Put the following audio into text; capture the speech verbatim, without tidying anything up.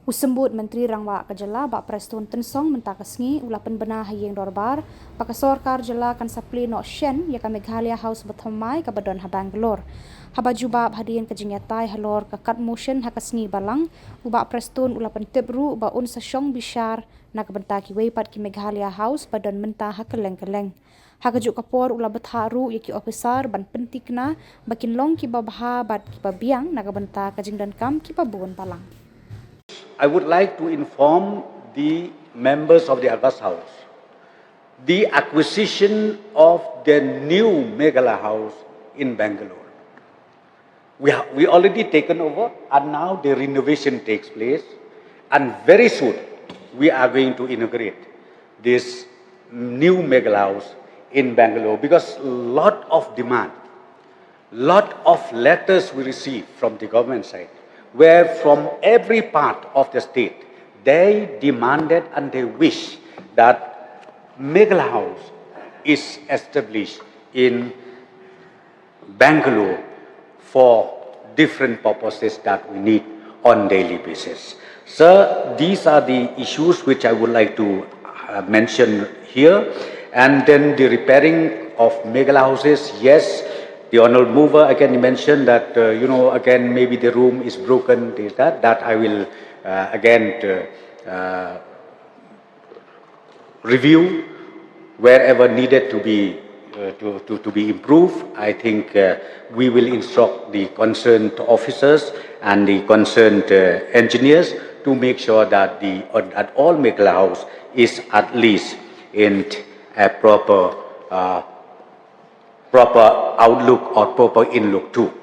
U Symbud Myntri Rangbah ka Jylla, Bah Prestone Tynsong, mynta ka sngi u la pynbna ha Ïing Dorbar ba ka Sorkar Jylla kan sa plie noh shen ïa ka Meghalaya House bathymmai kaba don ha Bangalore. Haba jubab hadien ka jingïatai halor ka katto katne motion ha ka sngi Balang, u Bah Prestone u la pyntip ruh ba un sa shong bishar na ka bynta kiwei pat ki Meghalaya House ba don mynta ha kylleng kylleng. Ha kajuh ka por u la bthah ruh ïa ki ophisar ban pynthikna ba kin long kiba bha bad kiba biang na ka bynta ka jingdonkam kiba bun balang. I would like to inform the members of the August House the acquisition of the new Meghalaya House in Bangalore. We, ha- we already taken over, and now the renovation takes place, and very soon we are going to inaugurate this new Meghalaya House in Bangalore, because lot of demand, lot of letters we received from the government side, where from every part of the state they demanded and they wish that Meghalaya House is established in Bangalore for different purposes that we need on daily basis. So these are the issues which I would like to uh, mention here. And then the repairing of Meghalaya houses, yes, the honorable mover again mentioned that, uh, you know, again, maybe the room is broken, this, that, that I will uh, again uh, uh, review wherever needed to be uh, to, to, to be improved. I think uh, we will instruct the concerned officers and the concerned uh, engineers to make sure that the that all Meghalaya House is at least in a proper uh, proper outlook or proper inlook too.